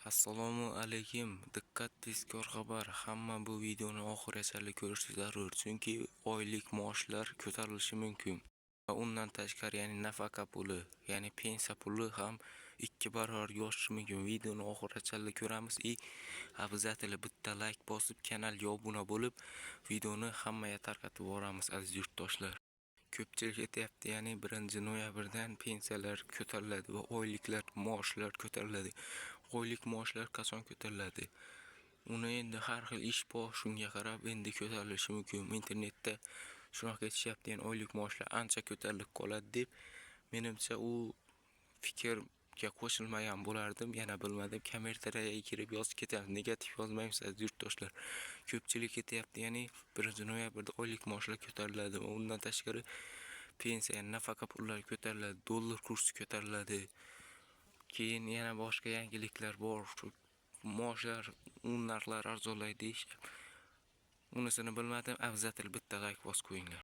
Assalomu alaykum. Diqqat, tezkor xabar. Hamma bu videoni oxirigacha ko'rishi zarur, chunki oylik maoshlar ko'tarilishi mumkin. Va undan tashqari, ya'ni nafaqa puli, ya'ni pensiya puli ham 2 barobarga oshishi mumkin. Videoni oxirigacha ko'ramiz и обязательно bitta layk bosib, kanalga obuna bo'lib, videoni hammaga tarqatib yuboramiz, aziz yurtdoshlar. Ko'pchilik aytyapti, ya'ni 1-noyabrdan pensiyalar ko'tariladi va oyliklar, maoshlar ko'tariladi. Oylik maoshlar qachon ko'tariladi? Uni endi har xil ish bor, shunga qarab endi ko'tarilishi mumkin. Internetda shunaqa aytishyapti, ya'ni oylik maoshlar ancha ko'tarilib qoladi deb. Menimcha, u fikrga qo'shilmagan bo'lardim, yana bilmadim. Kommentariyaga kirib yozib ketamiz. Negativ yozmaymiz, aziz yurtdoshlar. Ko'pchilik aytyapti, ya'ni 1-noyabrda oylik maoshlar ko'tariladi va undan tashqari pensiya, ya'ni nafaqa pullari ko'tariladi, dollar kursi ko'tariladi. Keyin yana boshqa yangiliklar bor. Shu maoshlar, un narxlari arzonlaydi deyishyapti. Unisini bilmadim. Обязательно bitta layk bosib qo'yinglar.